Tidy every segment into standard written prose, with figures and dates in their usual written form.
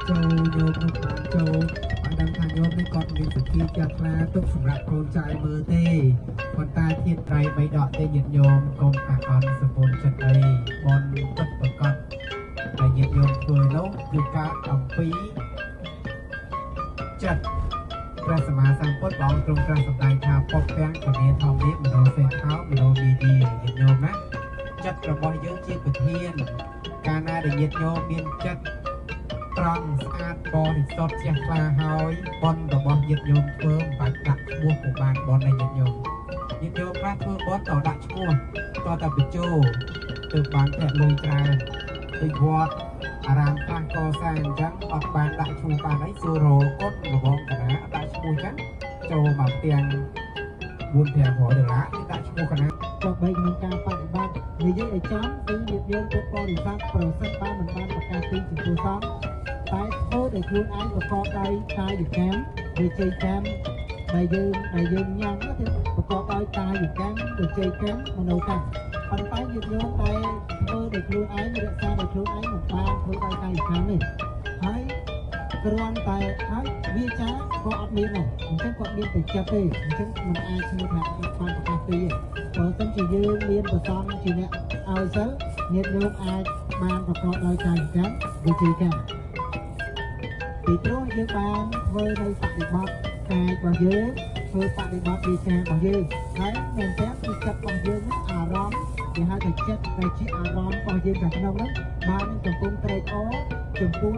ចូលញោមនោះបានចូលឲ្យដឹងថាញោមនេះគាត់មានសទ្ធាជ្រះថ្លាទុកសម្រាប់កូនចៅមើលទេប៉ុន្តែធាតុត្រៃបីដកទេញាតិញោមកុំអាអន់សពូនចិត្តអីបនពិតប្រកបដែលញាតិញោមធ្វើនោះគឺកើតអំពីចិត្តព្រះសម្មាសម្ពុទ្ធព្រះអង្គទ្រង់ត្រាស់សម្ដែងថាពពទាំងពនាធម្មាមនោសេដ្ឋោមនោមីនីញាតិញោមណាចិត្តរបស់យើងជាប្រធានកាលណាដែលញាតិញោមមានចិត្តត្រង់ស្អាតបរិសុទ្ធជ្រះថ្លាហើយបុណ្យរបស់ញាតិញោមធ្វើមិនបាច់ដាក់ឈ្មោះក៏បានបុណ្យដែរញាតិញោមញាតិញោមខ្លះធ្វើបុណ្យតដាក់ឈ្មោះតតែបញ្ចូលទើបបានប្រាក់លុយច្រើនដូចវត្តអារាមខ្លះកសាងអញ្ចឹងអត់បានដាក់ឈ្មោះបានអីសួររកុដរបងកណាអត់ដាក់ឈ្មោះអញ្ចឹងចូលមកផ្ទាំង4 500ដុល្លារគេដាក់ឈ្មោះកណា ចុះបីក្នុងការបប្រតិបត្តិនិយាយឲ្យចំគឺញាតិញោមពុទ្ធបរិស័ទប្រសិនបើមិនបានប្រកាសទីចំពោះសង្ឃតែធ្វើដោយខ្លួនឯងប្រកបដោយកាយកម្មវិជ័យកម្មដែលយើងញ៉ាំទៅប្រកបដោយកាយកម្មវិជ័យកម្មមโนកម្មប៉ុន្តែញាតិញោមតែធ្វើដោយខ្លួនឯងរក្សាដោយខ្លួនឯងមិនបានធ្វើដោយកាយកម្មទេហើយគ្រាន់តែហើយវាចាក៏អត់មានដែរអញ្ចឹងគាត់មានតែចិត្តទេអញ្ចឹងមិនអាចឈ្មោះថាបានប្រកាសទីទេបើមិនជាយើងមានប្រសងជាអ្នកឲ្យសិលញាតិញោមអាចបានប្រកបដោយកាយកម្មវិជ្ជាកម្មពីព្រោះយើងបានធ្វើនៅបប្រតិបត្តិកាយរបស់យើងធ្វើបប្រតិបត្តិវិជ្ជារបស់យើងហើយមែនតើគឺចិត្តរបស់យើងហ្នឹងអារម្មណ៍គេហៅថាចិត្តដែលជាអារម្មណ៍របស់យើងខាងក្នុងហ្នឹងបាននឹងកំពុងត្រេកអរចំពោះ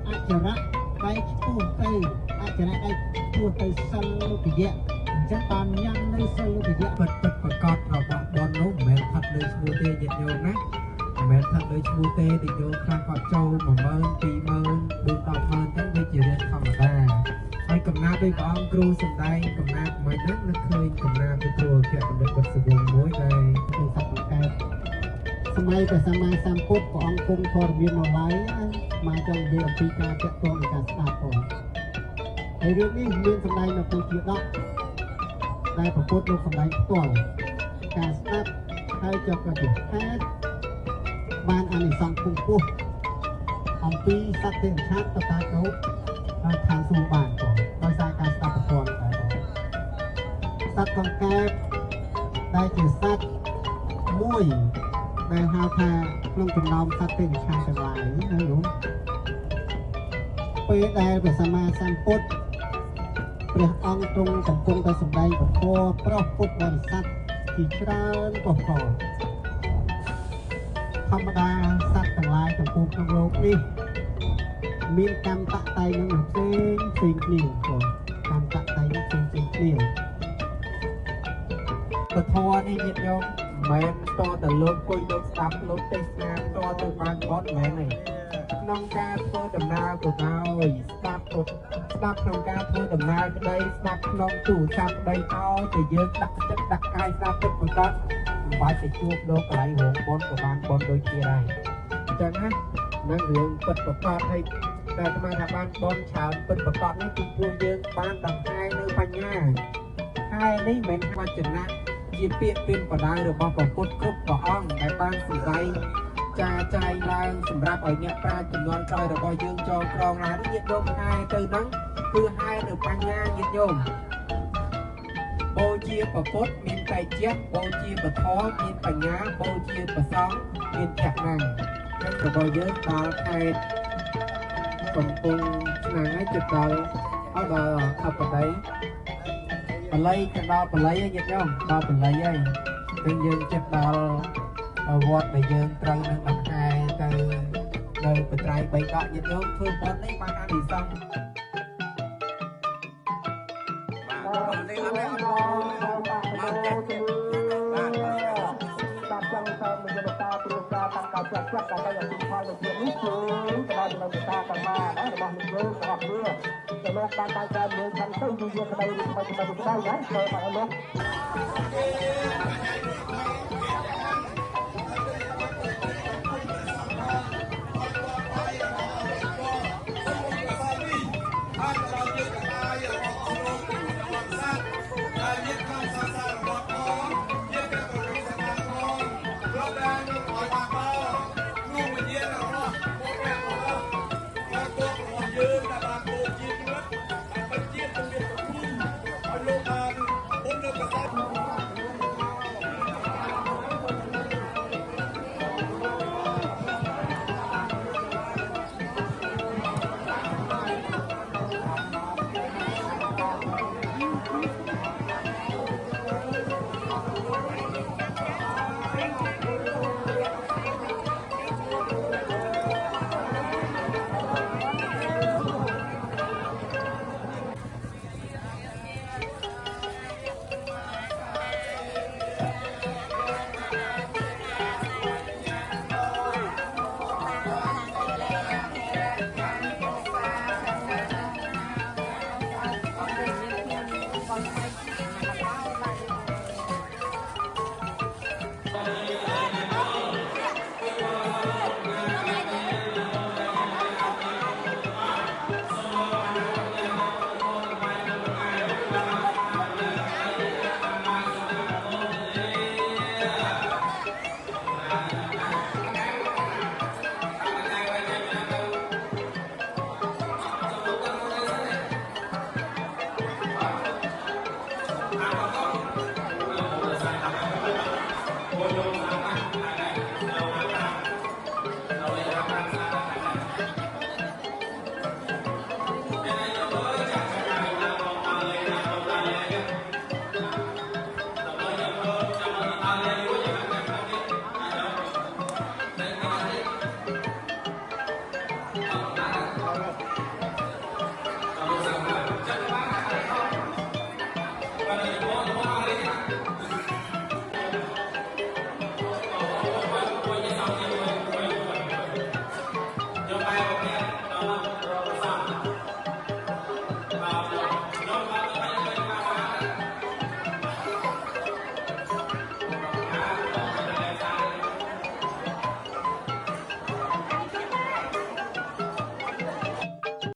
អចរៈដែលឆ្ពោះទៅអចរៈដែលឆ្ពោះទៅសិលលោកិយៈអញ្ចឹងបានញ៉ាំនៅសិលលោកិយៈ ពិតពិតប្រកបរបស់បុណ្យនោះមិនមែនស្ថិតលើឈ្មោះទេញាតិញោមណាមិនមែនស្ថិតលើឈ្មោះទេញាតិញោមខ្លះគាត់ចូល10000 20000 4 100000ចឹងវាជារឿងធម្មតាហើយកំណាព្យដោយព្រះអង្គគ្រូសម្ដែងកំណាព្យមិនហ្នឹងនឹកឃើញកំណាព្យពីគ្រូអគ្គបណ្ឌិតបុត្រសវងមួយដែល គឺសត្វកង្កែបសម័យព្រះសម្មាសម្ពុទ្ធព្រះអង្គគង់ធរមាននៅឡើយមកចង់និយាយអំពីការតាក់ទងនៃការស្ដាប់ផងហើយរឿងនេះមានសម្ដែងនៅពុជាដកដែលព្រះពុទ្ធលោកសម្ដែងផ្ទាល់ការស្ដាប់ហើយចុះក៏ជាហេតុបានអានិសង្សខ្ពង់ខ្ពស់អំពីសត្វទេវឆានទៅកើតនៅឋានសួគ៌បានផងដោយសារការស្ដាប់ពធដែរសត្វកង្កែបដែលជាសត្វមួយដែលហៅថាក្នុងចំណោមសត្វទេវឆានទាំងឡាយណាលោកពេលដែលព្រះសម្មាសម្ពុទ្ធព្រះអង្គទ្រង់កំពុងតែសម្ដែងពធប្រោសពុទ្ធបរិស័ទជាច្រើនកុសលធម្មតាសត្វទាំងឡាយទាំងពួងក្នុងលោកនេះមានកម្មតតែងនឹងផ្សេងផ្សេងគ្នាបងកម្មតតែងផ្សេងផ្សេងគ្នា ពធនេះញាតិញោមមិនមែនតតែលោកគុយលោកស្ដាប់លោកទេសនាតទៅបានបត់មិនមែនទេក្នុងការធ្វើដំណើរក៏ដោយស្ដាប់ក៏ស្ដាប់ក្នុងការធ្វើដំណើរក្តីស្ដាប់ក្នុងទូរស័ព្ទក្តីឲ្យតែយើងដាក់ចិត្តដាក់កាយស្ដាប់ពិតប្រាកដមិនបាច់ទៅជួបលោកកន្លែងរោងបុណ្យក៏បានបុណ្យដូចគ្នាដែរអញ្ចឹងណានឹងរឿងពិតប្រាកដហើយតែអាត្មាថាបានបុណ្យច្រើនពិតប្រាកដនេះពីព្រោះយើងបានដង្ហែនៅបញ្ញាហើយនេះមិនមែនវចនៈជាពាក្យពេនបដៅរបស់ព្រះពុទ្ធគ្រប់ព្រះអង្គដែលបានសម្ដែងចាចែងឡើងសម្រាប់ឲ្យអ្នកប្រាជ្ញចំនួនក្រោយរបស់យើងចងក្រងឡើងនេះញាតិញោមហែទៅហ្នឹងគឺហែនៅបញ្ញាញាតិញោមបូជាព្រះពុទ្ធមានតេជៈបូជាពធមានបញ្ញាបូជាព្រះសង្ឃមានភក្តាំចឹងរបស់យើងដល់ខេត្តកំពង់ឆ្នាំងហើយជិតដល់ឲ្យដល់អបតីបល័យទៅដល់បល័យហើយញាតិញោមដល់បល័យហើយគឺយើងជិតដល់វត្តដែលយើងត្រូវនឹងដង្ហែទៅនៅបត្រៃបីដកញាតិញោមធ្វើបុណ្យនេះបានអានិសង្ស បាទនេះអត់ទេអត់មកចេះទេបាទ បាទចង់សើមយន្តតាគ្រួសារតាំងកាយចិត្តចិត្តដើម្បីឲ្យគុណផលនៅជាតិនេះគឺទៅដល់ចំណុចតាកម្មាណារបស់លោកយើងទាំងអស់គ្នាតែលោកបានតែការមើលខាងទៅយូរយូរក្តីឬថ្មីថ្មីក្តីណាធ្វើមកឲ្យលោក